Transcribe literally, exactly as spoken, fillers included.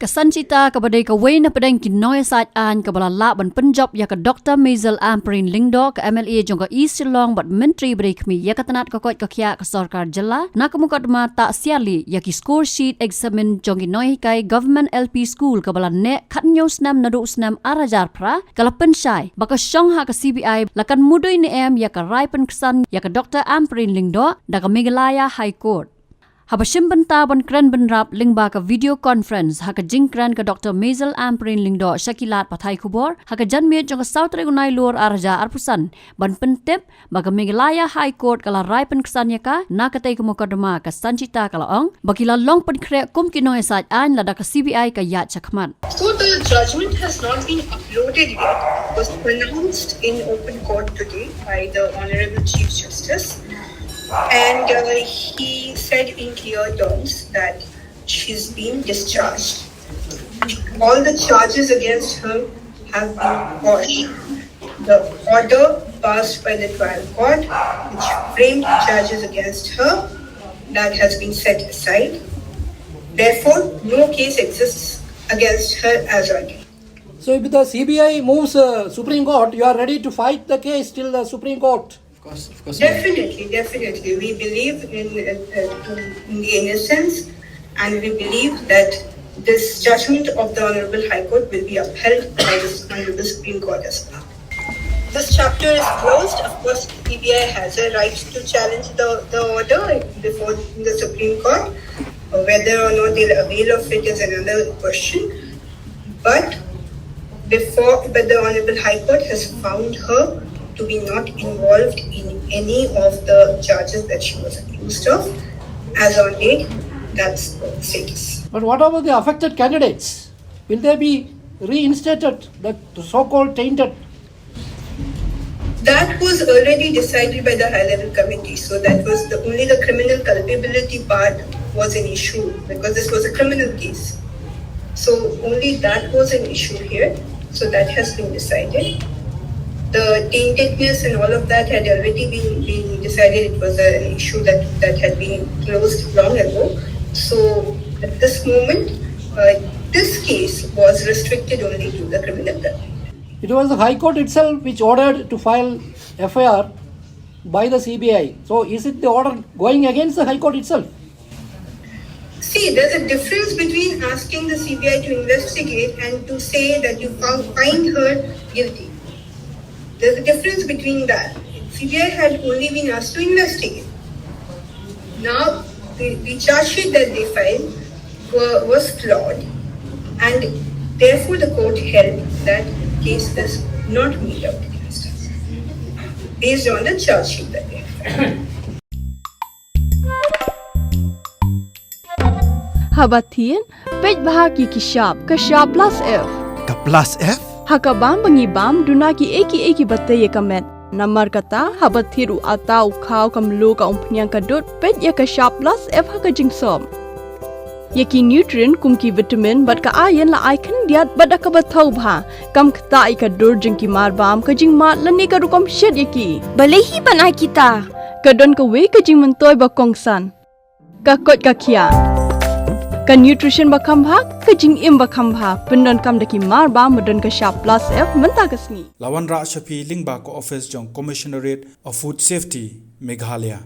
Sanchita kaba dei kawei na pdeng ki nongïasaid aiñ kaba la lah ban pynjop ïa ka Doctor Maisel Ampareen Lyngdoh, ka M L A jong ka East Shillong bad Myntri ba dei khmih ïa ka tnat ka koit ka khiah ka sorkar jylla, na ka mukotduma tah siar lieh ïa ki score sheet examin jong ki nonghikai Government L P School kaba la neh khathynñiew snem naduh u snem ar hajar phra, ka la pynshai ba ka shong ha ka C B I la kan mudui ne em ïa ka rai pynksan ïa ka Doctor Ampareen Lyngdoh da ka Meghalaya High Court. Haba shim bynta ban kren bynrap lyngba ka video conference ha ka jingkren ka Doctor Maisel Ampareen Lyngdoh sha ki lad pathai khubor ha ka janmiet jong ka saw tarik u Nailur ar hajar arphew san, ban pyntip ba ka Meghalaya High Court ka la rai pynksan ïa ka na katei ka mukotduma, ka Sanchita ka la ong ba ki la long pynkhreh kum ki nongïasaid aiñ lada ka C B I ka ïaid shakhmat. So the judgment has not been uploaded yet. It was pronounced in open court today by the Honorable Chief Justice. And uh, he said in clear terms that she's been discharged. All the charges against her have been quashed. The order passed by the trial court, which framed charges against her, that has been set aside. Therefore, no case exists against her as on date. So if the C B I moves uh, Supreme Court, you are ready to fight the case till the Supreme Court? Of course, of course. Definitely, definitely. We believe in, uh, uh, in the innocence, and we believe that this judgment of the Honorable High Court will be upheld by this Honorable Supreme Court as well. This chapter is closed. Of course, C B I has a right to challenge the, the order before the Supreme Court. Whether or not they'll avail of it is another question. But before, but the Honorable High Court has found her to be not involved in any of the charges that she was accused of. As on date, that's the status. But what about the affected candidates? Will they be reinstated, the so-called tainted? That was already decided by the high level committee, so that was the only the criminal culpability part was an issue because this was a criminal case. So only that was an issue here. So that has been decided. The taintedness and all of that had already been, been decided. It was an issue that, that had been closed long ago. So at this moment, uh, this case was restricted only to the criminal culpability. It was the High Court itself which ordered to file F I R by the C B I. So is it the order going against the High Court itself? See, there's a difference between asking the C B I to investigate and to say that you found, find her guilty. There's a difference between that. C B I had only been asked to investigate. Now, the, the charge sheet that they filed were, was flawed, and therefore the court held that case does not meet out the standards based on the charge sheet that they have filed. Haba thied, peit bha ki ki shap, ka shap plus F. Ka plus F? Ha ka bam ba ngi bam, duna ki ei ki ei ki ba tei ïa ka met. Namar kata, haba thied u atta, u khaw, ka mluh, ka umphniang, ka dud, peit ïa ka shap plus F ha ka jingsop. Ïa ki nutrient kum ki vitamin bad ka iron la ai khyndiat bad da kaba thaw bha. Kam ktah ïa ka dur jong ki marbam, ka jingmad lane ka rukom shet ïa ki. Balei hi ban ai kita? Ka don kawei ka jingmyntoi ba kongsan. Ka koit ka khiah. Ka nutrition ba kham bha, ka jingim ba kham bha. Pyndonkam da ki marbam ba don ka shap plus F mynta ka sngi. La wanrah sha phi lyngba ka office jong Commissionerate of Food Safety, Meghalaya.